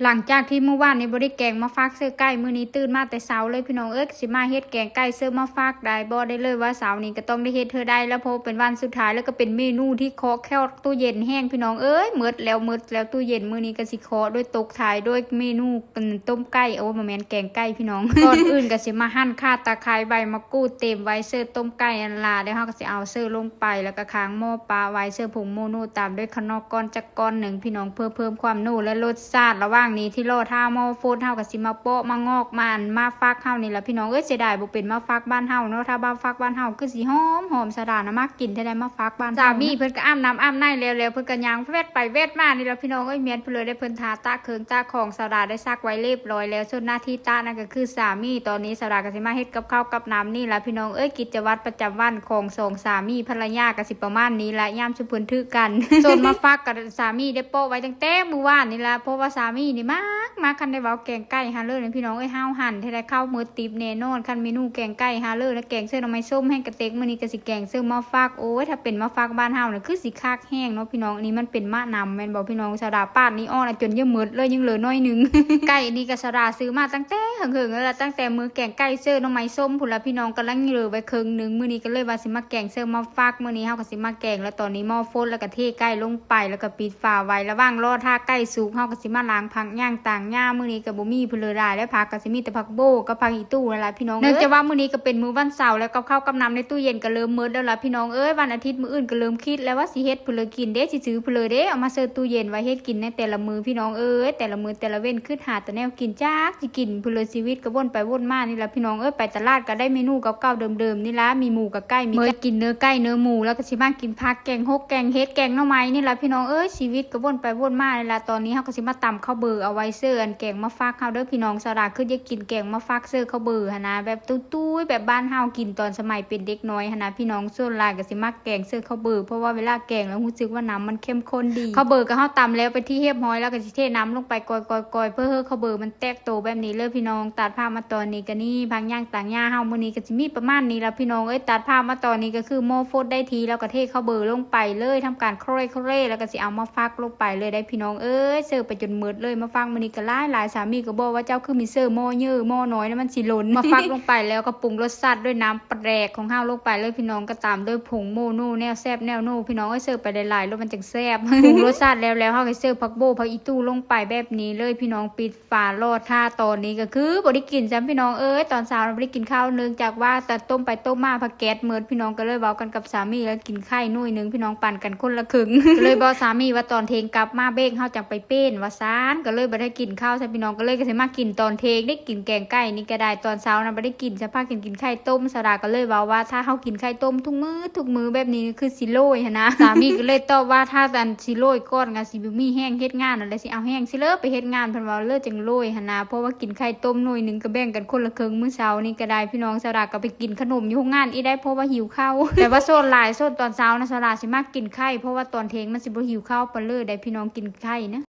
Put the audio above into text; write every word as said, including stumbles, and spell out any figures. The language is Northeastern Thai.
หลังจากที่มื้อวานนี้บ่ได้แกงมาฝากเซอร์ไก่ มื้อนี้ตื่นมาแต่เช้าเลยพี่น้องเอ้ย สิมาเฮ็ดแกงไก่เซอร์มาฝากได้บ่ได้เลย ว่าเช้านี้ก็ต้องได้เฮ็ดเธอได้แล้ว เพราะเป็นวันสุดท้าย แล้วก็เป็นเมนูที่เคาะแคลตู้เย็นแฮงพี่น้องเอ้ย หมดแล้วหมดแล้ว ตู้เย็นมื้อนี้ก็สิเคาะด้วยตกท้ายด้วยเมนู อืม ต้มไก่ โอ้ บ่แม่น แกงไก่พี่น้อง ก่อนอื่นก็สิมาหั่นข่าตะไคร้ ใบมะกรูด เตรียมไว้เซอร์ต้มไก่นั่นล่ะ แล้วเฮาก็สิเอาเซอร์ลงไป แล้วก็ค้างหม้อปะไว้ เซอร์ผงโมโน ตามด้วยขนอกก้อนจักก้อนหนึ่งพี่น้อง เพื่อเพิ่มความนัวและรสชาติ ระหว่างนี้ที่รอท่าหม้อฟด เฮาก็สิมาเปาะมะงอก มาอัน มาฟักเฮานี่ล่ะพี่น้องเอ้ย เสียดายบ่เป็นมะฟักบ้านเฮาเนาะ ถ้ามาฟักบ้านเฮาคือสิหอมหอม สะดานะ มักกินแท้ใด๋มะฟักบ้านเฮา สามีเพิ่นก็อาบน้ำอาบในแล้ว แล้วเพิ่นก็ย่างแวดไปแวดมานี่ล่ะพี่น้องเอ้ย แม่นเพิ่นเลยได้ เพิ่นทาตะเคิงตะของ สาวดาได้ซักไว้เรียบร้อยแล้ว ส่วนหน้าที่ตะนั่นก็คือสามี ตอนนี้สาวดาก็สิมาเฮ็ดกับข้าวกับน้ำนี่ล่ะพี่น้องเอ้ย กิจวัตรประจำวันของสองสามีภรรยาก็สิประมาณนี้ล่ะ ยามซุมเพิ่นถือกัน ส่วนมะฟักก็สามีได้เปาะไว้ตั้งแต่มื้อวานนี่ล่ะ เพราะว่าสามีนี่มัก มาคันได้เว้าแกงไก่ฮาเล่นะพี่น้องเอ้ย ห้าวหั่นแท้ได้ เข้ามือติบแน่นอน คันเมนูแกงไก่ฮาเล่นะ แกงเซอร์หน่อไม้ส้มแฮงกะเต็ก มื้อนี้ก็สิแกงเซอร์มะฟัก โอ้ย ถ้าเป็นมะฟักบ้านเฮานะคือสิคักแฮงเนาะพี่น้อง อันนี้มันเป็นมะนำแม่นบ่พี่น้อง สาวดาปาดนี่อ่อนละจนเยอะหมดเลย ยังเหลือน้อยหนึ่ง ไก่นี่ก็สาวดาซื้อมาตั้งแต่เหิงๆแล้วล่ะ ตั้งแต่มื้อแกงไก่เซอร์หน่อไม้ส้มพู้นละพี่น้อง กำลังเหลือไว้เคิงหนึ่ง มื้อนี้ก็เลยว่าสิมาแกงเซอร์มะฟัก มื้อนี้เฮาก็สิมาแกง แล้วตอนนี้หม้อฟด แล้วก็เทไก่ลงไป แล้วก็ปิดฝาไว้ ระหว่างรอท่าไก่สุก เฮาก็สิมาล้างผักย่างต่างหญ้า มื้อนี้ก็บ่มีเพิ่นเลยหลาย แล้วผักก็สิมีแต่ผักโบ้กับผักอีตู้นั่นล่ะพี่น้อง เนื่องจากว่ามื้อนี้ก็เป็นมื้อวันเสาร์ แล้วกับข้าวกับน้ำในตู้เย็นก็เริ่มหมดแล้วล่ะพี่น้องเอ้ย วันอาทิตย์มื้ออื่นก็เริ่มคิดแล้วว่าสิเฮ็ดเพิ่นเลยกินเด้ สิซื้อเพิ่นเลยเด้ เอามาเซอร์ตู้เย็นไว้เฮ็ดกินในแต่ละมื้อพี่น้องเอ้ย แต่ละมื้อแต่ละเว้น คิดหาแต่แนวกิน จักสิกินเพิ่นเลย ชีวิตก็วนไปวนมานี่ล่ะพี่น้องเอ้ย ไปตลาดก็ได้เมนูเก่าๆเดิมๆนี่ล่ะ มีหมูกับไก่ มี เมื่อกินเนื้อไก่เนื้อหมู แล้วก็สิมากินผัก แกงฮกแกงเห็ด แกงหน่อไม้นี่ล่ะพี่น้องเอ้ย ชีวิตก็วนไปวนมานี่ล่ะ ตอนนี้เฮาก็สิมาตำข้าวเบอร์เอาไว้เซอร์อันแกงมะฟักเฮาเด้อพี่น้อง สาวดาคืออยากกินแกงมะฟักเซอร์ข้าวเบอร์หั้นนะ แบบตุ้ยๆแบบบ้านเฮากินตอนสมัยเป็นเด็กน้อยหั้นนะพี่น้อง ส่วนหลายก็สิมักแกงเซอร์ข้าวเบอร์ เพราะว่าเวลาแกงแล้วรู้สึกว่าน้ำมันเข้มข้นดี ข้าวเบอร์ก็เฮาตำแล้วไปที่เรียบร้อย แล้วก็สิเทน้ำลงไปก่อยๆๆ เพื่อให้ข้าวเบอร์มันแตกโตแบบนี้เลยพี่น้อง ตัดภาพมาตอนนี้ก็นี่ ผักย่างต่างหญ้าเฮามื้อนี้ก็สิมีประมาณนี้ล่ะพี่น้องเอ้ย ตัดภาพมาตอนนี้ก็คือหม้อฟดได้ที่ แล้วก็เทข้าวเบอร์ลงไปเลย ทำการโคเรโคเร แล้วก็สิเอามะฟักลงไปเลยได้พี่น้องเอ้ย เซอร์ไปจนหมดเลย มะฟักมื้อนี้ก็หลายๆ สามีก็บอกว่าเจ้าคือมีเซอร์หม้อเยอะหม้อน้อยแล้วมันสิล้น มะฟักลงไปแล้วก็ปรุงรสชาติด้วยน้ำปลาแดกของเฮาลงไปเลยพี่น้อง ก็ตามด้วยผงโมโน แนวแซ่บแนวนัวพี่น้องเอ้ย เซอร์ไปหลายๆแล้วมันจังแซ่บ ปรุงรสชาติแล้วแล้วเฮาก็เซอร์ผักโบ้ผักอีตู้ลงไปแบบนี้เลยพี่น้อง ปิด ฝารอท่า ตอนนี้ก็คือบ่ได้กินซ้ำพี่น้องเอ้ย ตอนเช้าน่ะบ่ได้กินข้าว เนื่องจากว่าแต่ต้มไปต้มมาผักแก๊สหมด พี่น้องก็เลยเว้ากันกับสามีแล้วกินไข่หน่วยหนึ่ง พี่น้องปั่นกันคนละครึ่ง ก็เลยบอกสามีว่าตอนเที่ยงกลับมาเบรกเฮาจั่งไปเปลี่ยนว่าซาน ก็เลยบ่ได้กินข้าวซ้ำพี่น้อง ก็เลยก็สิมากินตอนเที่ยง ได้กินแกงไก่นี่ก็ได้ ตอนเช้าน่ะบ่ได้กินซ้ำ พากันกินไข่ต้ม สาวดาก็เลยเว้าว่าถ้าเฮากินไข่ต้มทุกมื้อทุกมื้อแบบนี้คือสิโลยหั้นนะ สามีก็เลยตอบว่าถ้าอันสิโลยก่อนก็สิบ่มีแฮงเฮ็ดงานนั่นแหละ สิเอาแฮงสิเลิกไปเฮ็ดงาน เพิ่นว่าเลิกจั่งโลยหั้นนะ เพราะว่ากินไข่ต้มหน่วยหนึ่งก็แบ่งกันคนละครึ่งมื้อเช้านี่ก็ได้พี่น้อง สาวดาก็ไปกินขนมอยู่โรงงานอีกได้ เพราะว่าหิวข้าว แต่ว่าส่วนหลายส่วนตอนเช้านะ สาวดาสิมักกินไข่ เพราะว่าตอนเที่ยงมันสิบ่หิวข้าวปานเลยได้พี่น้อง กินไข่นะ